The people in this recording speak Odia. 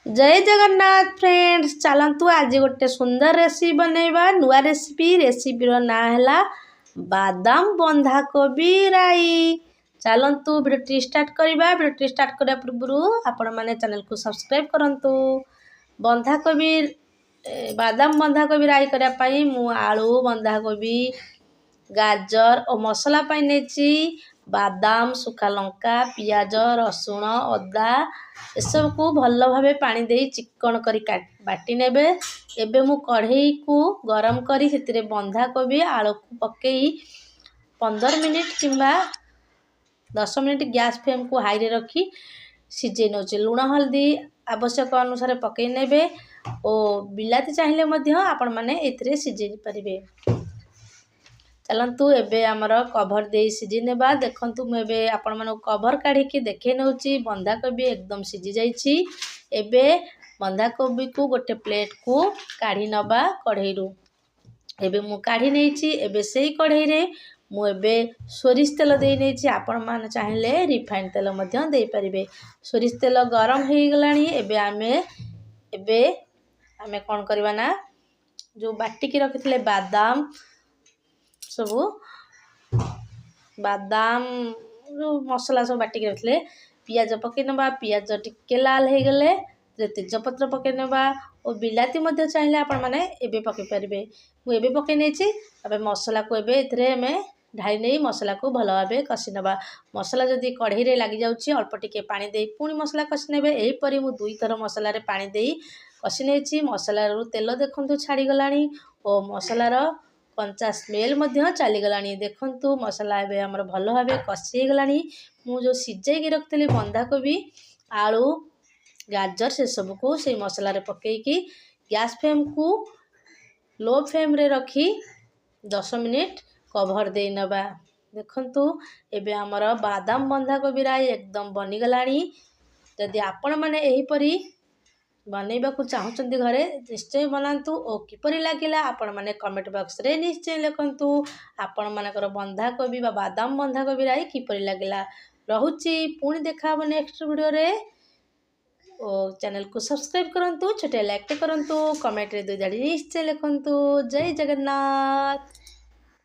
ଜୟ ଜଗନ୍ନାଥ ଫ୍ରେଣ୍ଡସ୍, ଚାଲନ୍ତୁ ଆଜି ଗୋଟେ ସୁନ୍ଦର ରେସିପି ବନେଇବା। ନୂଆ ରେସିପି, ରେସିପିର ନାଁ ହେଲା ବାଦାମ ବନ୍ଧାକୋବି ରାଇ। ଚାଲନ୍ତୁ ଭିଡ଼ିଓଟି ଷ୍ଟାର୍ଟ କରିବା। ଭିଡ଼ିଓଟି ଷ୍ଟାର୍ଟ କରିବା ପୂର୍ବରୁ ଆପଣମାନେ ଚ୍ୟାନେଲକୁ ସବସ୍କ୍ରାଇବ୍ କରନ୍ତୁ। ବନ୍ଧାକୋବି, ବାଦାମ ବନ୍ଧାକୋବି ରାଇ କରିବା ପାଇଁ ମୁଁ ଆଳୁ, ବନ୍ଧାକୋବି, ଗାଜର ଓ ମସଲା ପାଇଁ ନେଇଛି ବାଦାମ, ଶୁଖା ଲଙ୍କା, ପିଆଜ, ରସୁଣ, ଅଦା। ଏସବୁକୁ ଭଲ ଭାବେ ପାଣି ଦେଇ ଚିକ୍କଣ କରି ବାଟି ନେବେ। ଏବେ ମୁଁ କଢ଼େଇକୁ ଗରମ କରି ସେଥିରେ ବନ୍ଧାକୋବି, ଆଳୁକୁ ପକାଇ 15 ମିନିଟ୍ କିମ୍ବା 10 ମିନିଟ୍ ଗ୍ୟାସ୍ ଫ୍ଲେମ୍କୁ ହାଇରେ ରଖି ସିଝେଇ ନେଉଛି। ଲୁଣ, ହଳଦୀ ଆବଶ୍ୟକ ଅନୁସାରେ ପକାଇ ନେବେ ଓ ବିଲାତି ଚାହିଁଲେ ମଧ୍ୟ ଆପଣମାନେ ଏଥିରେ ସିଝେଇ ପାରିବେ। ଚାଲନ୍ତୁ ଏବେ ଆମର କଭର୍ ଦେଇ ସିଝେଇ ନେବା। ଦେଖନ୍ତୁ, ମୁଁ ଏବେ ଆପଣମାନଙ୍କୁ କଭର୍ କାଢ଼ିକି ଦେଖାଇ ନେଉଛି, ବନ୍ଧାକୋବି ଏକଦମ ସିଝି ଯାଇଛି। ଏବେ ବନ୍ଧାକୋବିକୁ ଗୋଟେ ପ୍ଲେଟ୍କୁ କାଢ଼ି ନେବା କଢ଼େଇରୁ। ଏବେ ମୁଁ କାଢ଼ି ନେଇଛି। ଏବେ ସେଇ କଢ଼େଇରେ ମୁଁ ଏବେ ସୋରିଷ ତେଲ ଦେଇ ନେଇଛି। ଆପଣମାନେ ଚାହିଁଲେ ରିଫାଇନ୍ ତେଲ ମଧ୍ୟ ଦେଇପାରିବେ। ସୋରିଷ ତେଲ ଗରମ ହେଇଗଲାଣି। ଏବେ ଆମେ କ'ଣ କରିବା ନା, ଯେଉଁ ବାଟିକି ରଖିଥିଲେ ବାଦାମ ସବୁ, ବାଦାମ ଯେଉଁ ମସଲା ସବୁ ବାଟିକି ରଖିଥିଲେ, ପିଆଜ ପକାଇ ନେବା। ପିଆଜ ଟିକେ ଲାଲ ହେଇଗଲେ ତେଜପତ୍ର ପକାଇ ନେବା ଓ ବିଲାତି ମଧ୍ୟ ଚାହିଁଲେ ଆପଣମାନେ ଏବେ ପକାଇ ପାରିବେ। ମୁଁ ଏବେ ପକାଇ ନେଇଛି। ଏବେ ମସଲାକୁ ଏବେ ଏଥିରେ ଆମେ ଢାଳି ନେଇ ମସଲାକୁ ଭଲ ଭାବେ କଷି ନେବା। ମସଲା ଯଦି କଢ଼େଇରେ ଲାଗିଯାଉଛି, ଅଳ୍ପ ଟିକେ ପାଣି ଦେଇ ପୁଣି ମସଲା କଷି ନେବେ। ଏହିପରି ମୁଁ ଦୁଇଥର ମସଲାରେ ପାଣି ଦେଇ କଷି ନେଇଛି। ମସଲାରୁ ତେଲ ଦେଖନ୍ତୁ ଛାଡ଼ିଗଲାଣି ଓ ମସଲାର କଞ୍ଚା ସ୍ମେଲ୍ ମଧ୍ୟ ଚାଲିଗଲାଣି। ଦେଖନ୍ତୁ, ମସଲା ଏବେ ଆମର ଭଲ ଭାବେ କଷି ହେଇଗଲାଣି। ମୁଁ ଯେଉଁ ସିଝେଇକି ରଖିଥିଲି ବନ୍ଧାକୋବି, ଆଳୁ, ଗାଜର, ସେସବୁକୁ ସେଇ ମସଲାରେ ପକାଇକି ଗ୍ୟାସ୍ ଫ୍ଲେମ୍କୁ ଲୋ ଫ୍ଲେମ୍ରେ ରଖି 10 ମିନିଟ୍ କଭର୍ ଦେଇ ନେବା। ଦେଖନ୍ତୁ, ଏବେ ଆମର ବାଦାମ ବନ୍ଧାକୋବି ରାଇ ଏକଦମ ବନିଗଲାଣି। ଯଦି ଆପଣମାନେ ଏହିପରି ବନେଇବାକୁ ଚାହୁଁଛନ୍ତି ଘରେ, ନିଶ୍ଚୟ ବନାନ୍ତୁ ଓ କିପରି ଲାଗିଲା ଆପଣମାନେ କମେଣ୍ଟ ବକ୍ସରେ ନିଶ୍ଚୟ ଲେଖନ୍ତୁ। ଆପଣମାନଙ୍କର ବନ୍ଧାକୋବି ବା ବାଦାମ ବନ୍ଧାକୋବି ରାଇ କିପରି ଲାଗିଲା? ରହୁଛି, ପୁଣି ଦେଖା ହେବ ନେକ୍ସଟ ଭିଡ଼ିଓରେ। ଓ ଚ୍ୟାନେଲକୁ ସବସ୍କ୍ରାଇବ୍ କରନ୍ତୁ, ଛୋଟିଆ ଲାଇକ୍ଟେ କରନ୍ତୁ, କମେଣ୍ଟରେ ଦୁଇ ଧାଡ଼ି ନିଶ୍ଚୟ ଲେଖନ୍ତୁ। ଜୟ ଜଗନ୍ନାଥ।